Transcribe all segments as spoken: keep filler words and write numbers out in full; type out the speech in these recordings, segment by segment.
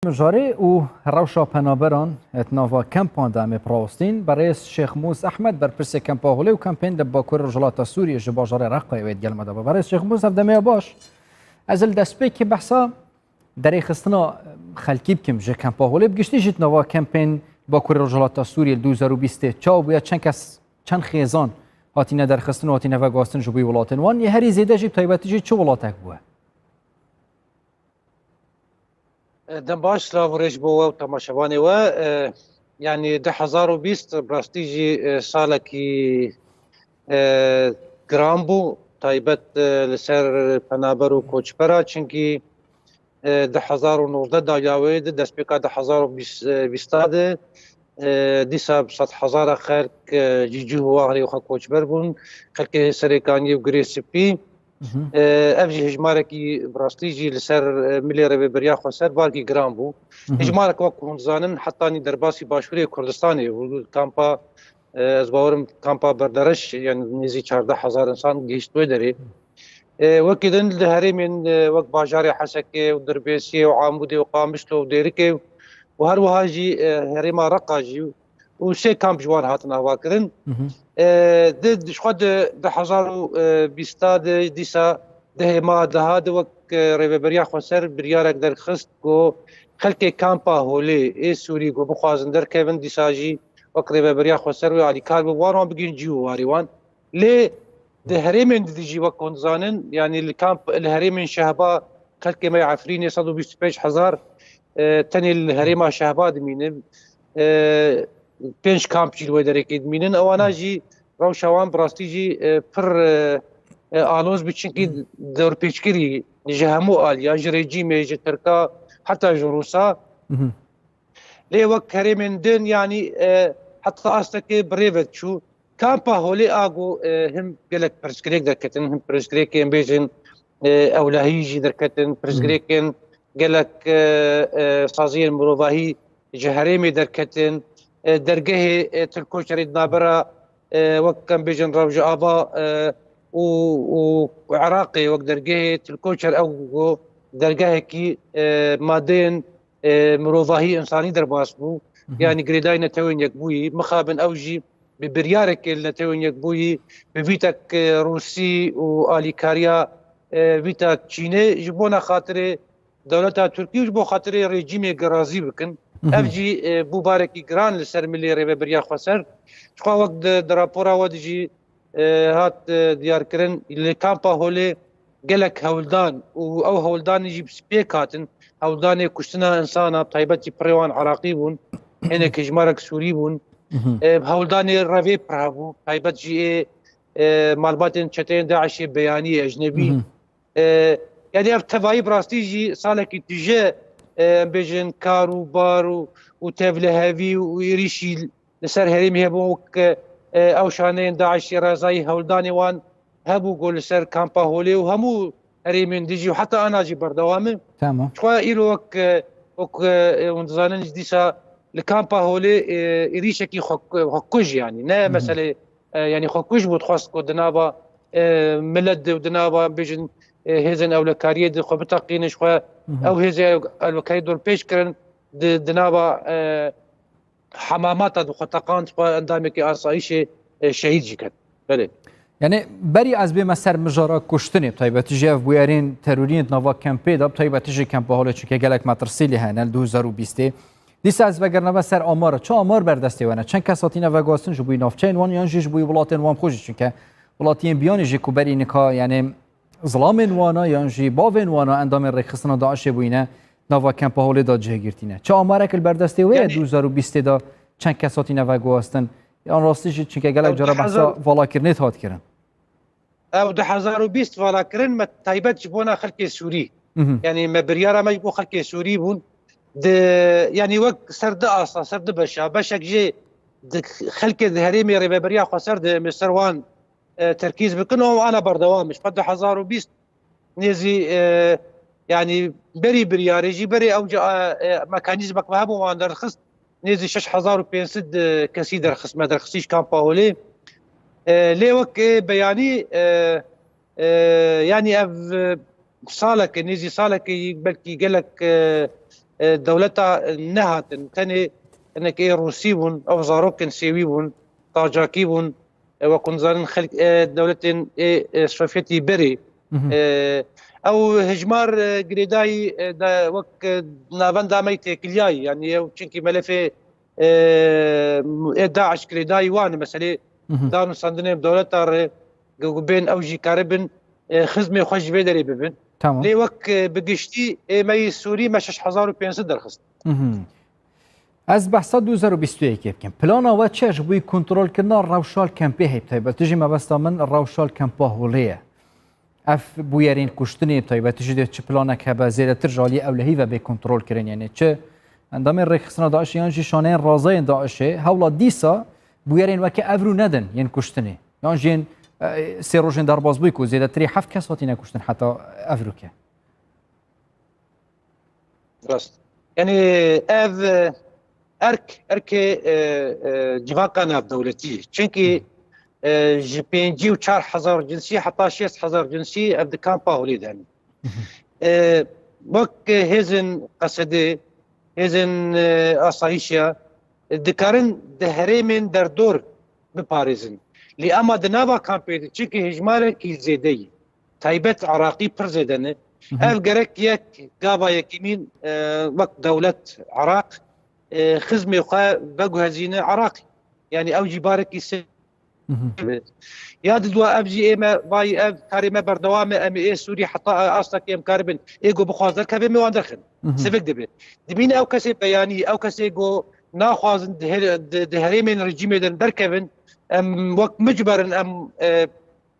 Mijarê û rewşa penaberan di nava kempan de em ê bi rawestîn. Berêz Şêxmûs Ehmed, berpirsê kempa Holê û kempên li Bakur Rojhilata Sûriyê ji bajarê Reqayê wê digel me de be. Berêz Şêxmûs, ev demê ya baş. Ez li destpêkê behsa derêxistina xelkî bikim ji kempa Holê, bi giştî jî di nava kempên Bakurê Rojhilata Sûriyê li du hezar û bîstê çawa bûye, çend kes, çend xêzan hatine derxistin û hatine veguhastin ji bo wî welatên wan, yê herî zêde jî bi taybetî jî çi welatek bûye? E, dem baş, silav û rêz bo we û temaşevanê we. E, yanî du hezar û bîst bi rastî jî, e, salekî, e, giran bû, taybet, e, li ser penaber û koçbera, çimkî, e, du hezar û nozdeh dawiya wê di destpêka du hezar û bîst, e, bîsta de, e, dîsa bi sed hezara xelk, e, ji cih û warê xwe koçber bûn. Xelkê Serêkaniyê û Girê Spî. Mhm. E, ev jî hejmarekî bi rastî jî li ser, e, milê rêveberiya xweser balkî giran bû. Mhm. Hejmarek, wek hûn dizanin, hetanî derbasî başûrê Kurdistanê û kampa, e, ez bawerim kampa Berdereş, yani nêzî çardeh hezar insan gihişt wê derê. E, wekî din li herêmên, e, wek bajarê Hesekê û Dirbêsiyê û Amûdê û Qamişlo û Dêrikê û her wiha jî, e, herêma Reqa jî û sê kamp ji wan hatin avakirin. Mhm. E, di, di, ji xwe di du hezar û bîsta de dîsa dehê meha deha de wek, e, rêveberiya xweser biryarek derxist ku xelkê kampa Holê ê Sûrî ku bixwazin derkevin, dîsa jî wek rêveberiya xweser wê alîkar bibin, wan wan bigihîn cî û warê wan. Lê di herêmên didî jî, wek hûn dizanin, yanî li kamp, li herêmên Şehba xelkê me yê Efrînê sed û bîst û pênc hezar, e, tenê li herêma Şehba dimînin. E, pênc kamp jî li wê derekê dimînin. Ewana jî rewşa wan bi rastî jî, e, pir, e, e, aloz bû, çimkî dorpêçkirî ji hemû aliyan, ji rejîmê, ji Tirka, heta ji Rûsa. Mhm. Lê wek herêmên din, yanî, e, heta astekê bi rê ve diçû. Kampa Holê a ku, e, him gelek pirsgirêk derketin, him pirsgirêkên bêjin, e, ewlehî jî derketin, pirsgirêkên gelek, e, e, saziyên mirovahî ji herêmê derketin, e, dergehê, e, Tilkoçerê di navbera, e, wek em bêjin Rojava, e, û, û Iraqê wek dergehê Tilkoçer ew ku dergehekî, e, madeyên, e, mirovahî, însanî derbas bû. Mhm. Yanî girêdayî Netewên Yekbûyî. Mixabin ew jî bi biryarekê li Netewên Yekbûyî bi vîtek, e, Rûsî û alîkariya, e, vîta Çînê ji bona xatirê dewleta Tirkî û ji bo xatirê rejîmê girazî bikin. Mhm. Ev jî, e, bû barekî giran li ser milê rêveberiya xweser. Ji xwe wek di, di rapora we de jî, e, hat, e, diyarkirin, li kampa Holê gelek hewldan û ew hewldanê jî bi pêk hatin. Hewldanê kuştina insana, bi taybet jî pirê wan Iraqî bûn, hinek hejmarek Sûrî bûn. Mhm. E, hewldanê revê pir hebû, taybet jî ê, e, malbatên çeteyên DAIŞê beyanî, ecnebî. Mhm. E, yanî ev tevayî bi rastî jî salekî tije, e, em bêjin kar û bar û, û tevlihevî û êrîşî li ser herêmê hebû, wek, e, ew şaneyên DAIŞê, rezayî hewldanê wan hebû ku li ser kampa Holê û hemû herêmên dijî û heta ana jî berdewam e. Tamam. Ji xwe îro wek, e, wek, e, hûn dizanin, ji dîsa li kampa Holê, e, êrîşekî xwe, xwekuj, yanî ne, mhm, meselê, e, yanî xwekuj bû, dixwest ku di nava, e, milet de û di nava, bêjin, e, hêzên ewlekariyê de xwe biteqînin, ji xwe, mhm, ew hêzê ew-, ewlekariyê dorpêç kirin, di, di nava, e, hemamata di xwe teqand, xwe endamekî asayîşê, e, şehîd jî ket. Belê. Yanî berî ez bême ser mijara kuştinê, bi taybetî jî ev bûyerên teroriyên di nava kempê de, bi taybetî jî kempa Holê, çunke gelek metirsî lê hene li du hezar û bîstê. Dîsa ez vegerime ser amara. Çi amar berdestê we ne? Çend kes hatine veguhastin ji bo navçeyên wan yan jî ji bo welatên wan xwe jî? Çunke welatiyên biyanî jî ku berî nika, yanî zilamên wana yan jî bavên wana endamên rêkxistina DAIŞê bûyîne, nava kempa Holê de cihgirtîne. Çi amarek li ber destê wê ye? Yanî du hezar û bîstê de çend kes hatine veguhastin? Yan rastî jî, çunke gelek cara behsa valakirinê hat kirin. Ew du hezar û bîst valakirin me taybet ji bona xelkê Sûrî. Mhm. Yanî me biryara me ji bo xelkê Sûrî bûn. Di, yanî wek ser du asta, ser du beşa. Beşek jê di xelkê di herêmê rêveberiya xweser de em ê ser wan e, terkîz bikin û ana berdewam e. Ji xwe du hezar û bîst nêzî, e, yanî berî biryarê jî, berî ew ca, e, e, mekanîzmek me hebû, wan derxist, nêzî şeş hezar û pênc sed, e, kesî derxist me, derxistî ji kampa Holê. E, lê wek, e, beyanî, e, e, yanî ev, e, saleke, nêzî saleke, belkî gelek, e, e, dewleta nehatin. Tenê hinek ê Rûsî bûn, ew zarokên Sêwî bûn, Tacakî bûn, e, wek hûn dizanin xelk, e, dewletên ê, e, Sovyetî berê. Mhm. E, ew hejmar, e, girêdayî, e, de, wek, e, navenda me yî têkiliyayî, yanî ew çinkî melefê, e, ê DAIŞ girêdayî wan e. Meselê Mhm. danûstandinê bi dewleta re, ku bên ew jî karibin, e, xizmê xwe ji vê derê bibin. Tamam. Lê wek, e, bi giştî ê me yî Sûrî me şeş hezar û pênc sed derxist. Mhm. Ez behsa du hezar û bîst û yekê bikim. Plana we çi ye ji bo kontrolkirina rewşa li kempê heyb taybet? Tu jî mebesta min rewşa li kempa holê ye. Ev bûyerên kuştinê taybet jî dê çi planek hebe zêdetir ji aliyê ewlehî ve bê kontrol kirin? Yanî çi endamên rêkxistina DAIŞê yan jî şaneyên razayên DAIŞê hewla dîsa bûyerên weke evrû nedin yên kuştinê? Yan jî yên, e, sê rojên derbasbûyî ku zêdetirî heft kes hatine kuştin heta evrûke? Rast. Yanî ev, e, erk, erkê, e, e, civaka navdewletî. Çimkî, e, ji pêncî û çar hezar cinsî heta şêst hezar cinsî ev di kampa holê de ne. E, wek hêzên Qesedê, hêzên, e, asayîşê, e, dikarin di herêmên derdor biparêzin. Lê ema di nava kampê de, çimkî hejmarekî zêde yî, taybet Iraqî pir zêde ne. Mhm. Ev gerek yek gava yekemîn, e, wek dewlet Iraq, e, xizmê xwe veguhezîne Iraqî. Yanî ew jî barekî se Mhm. Ya di dua ev jî ê me vayî ev karê me berdewam e, em ê Sûrî heta astekê em karibin. Ê ku bixwaz derkeve me wan derxin. Mhm. Sivik dibe. Dibîne ew kesê beyanî, ew kesê ku naxwazin di her-, di, di herêmên rejîmê de derkevin, em wek micber in, em, e,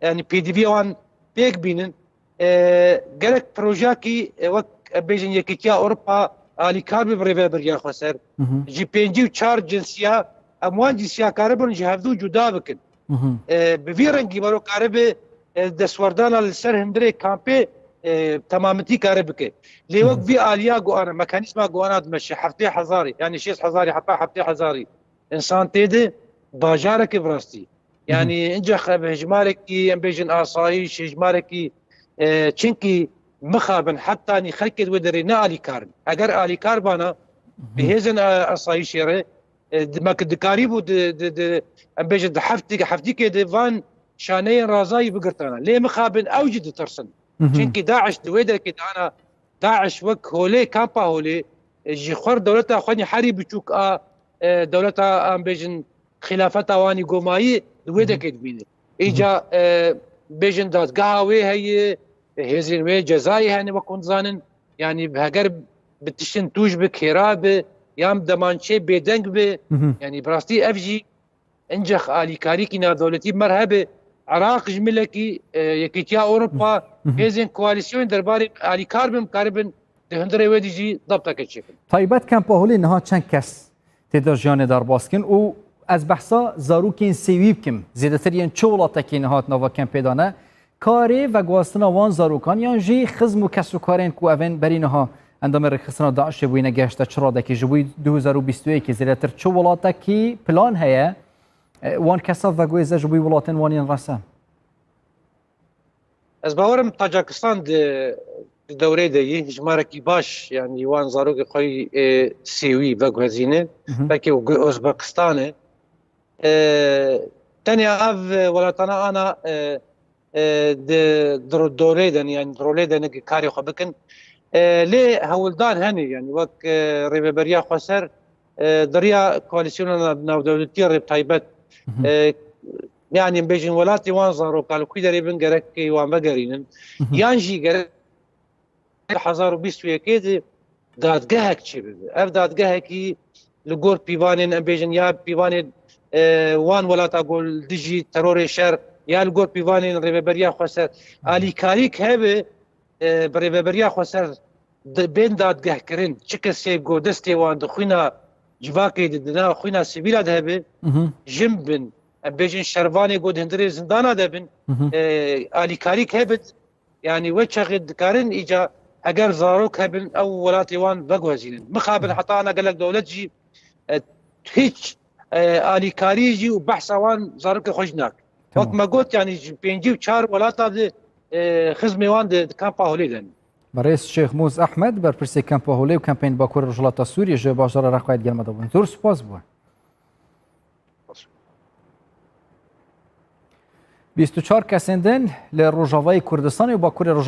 yanî pêdivî wan pêk bînin. E, gerek projeyakî, e, wek, e, bêjin Yekîtiya Ewropa alîkar bibe bi Rêveberiya Xweser. Mhm. Ji pêncî û çar cinsiya em wan cinsiya karibin ji hevdû cuda bikin. Mhm. E, bi vî rengî mero karibe, e, destwerdana li ser hundirê kampê, e, temamitî kare bike. Lê wek Mhm. vî aliya guhana, mekanîzma guhana dimeşe heftê hezarî, yanî şêst hezarî heta heftê hezarî însan tê de bajarekê bi rastî. Yanî incex ev hejmarekî, em bêjin asayîş, hejmarekî, e, çimkî mixabin hetanî xelkê di wê derê ne alîkar in. Eger alîkar bana, bi hêzên, e, asayîşê re, e, di, me ki dikarîbû di, di, di, em bêjin di heftî-, heftîkê di van şaneyên razayî bigirtana. Lê mixabin ew jî ditirsin. Çimkî DAIŞ di wê derkê de ana DAIŞ wek holê, kampa holê, e, ji xwe dewleta xwe nî herî biçûk a, e, dewleta, em bêjin, xilafeta wanî gomayî di wê Hı hı. dekê dibîne. Hı hı. Îca, e, bêjin dadgeha wê heye, hêzên wê cezayê hene wek hûn dizanin. Yanî heger bi tiştin tûj bi, kêra bi, yan bi demançê bêdeng bi. Hı hı. Yanî bi rastî ev jî incex alîkarîkî navdewletî mer hebe. Iraq ji milekî, e, Yekîtiya Ewropa, Hı hı. hêzên koalîsyon derbarê alîkar bin, karibin di hundirê wê de jî dabteke çêkin. Taybet Kempa Holê niha çend kes tê de jiyanê derbas kin û ez behsa zarokên sêwî bikim. Zêdetir yên çi welatekî niha di nava kempê de ne? Karê veguhastina wan zarokan yan jî xizm û kesûkarên ku evên berî niha endamên rêkxistina DAIŞê bûyîne gehişte çi radekî? Ji bo du hezar û bîst û yekê zêdetir çi welatekî plan heye, e, wan kesa veguhêze ji bo welatên wan yên rese? Ez bawerim Tacakistan di, di dewrê de yî, hejmarekî baş, yanî wan zarokê xwe yî, e, sêwî veguhezîne. Hı hı. Belkî Uzbekistanê. E, tenê ev, e, welatana ana, e, e, di, di ro-, dorê de ne, yanî di rolê de ne ki karê xwe bikin. E, lê hewldan hene, yanî wek, e, Rêveberiya Xweser, e, di riya koalîsyona nav-, navdewletî rê bi taybet, Hı hı. e, yanî em bêjin welatê wan zaroka li ku derê bin gerek wan vegerînin. Hı hı. Yan jî gerek hezar û bîst û yekê de dadgehek çêbibe. Ev dadgehekî li gor pîvanên, em bêjin, ya pîvanên, e, wan welata ku li dijî terorê şer, ya li gor pîvanên Rêveberiya Xweser Hı hı. alîkarîk hebe, e, bi Rêveberiya Xweser di-, bên dadgehkirin. Çi kesê ku destê wan di xwîna civakê de, di nav xwîna sivîla de hebe, Hı hı. jin bin, em bêjin şervanê ku di hundirê zindana de bin, Hı hı. e, alîkarîk hebit. Yanî wê çaxê dikarin îca eger zarok hebin ew welatê wan veguhezînin. Mixabin Hı hı. heta ana gelek dewlet jî, e, hiç, e, alîkarî jî û behsa wan zarokê xwe jî nak. Tamam. Wek me got, yanî ji pêncî û çar welata di, e, xizmê wan di, di kampa holê de ne. Berêz Şêx Mûz Ehmed, berpirsê Kempa Holê û Kempên Bakurê Rojhilata Sûriyê ji bajara Reqayê digel me de bûn. Zor spas bû. Bîst û çar kesên din li Rojavayê Kurdistanê û Bakurê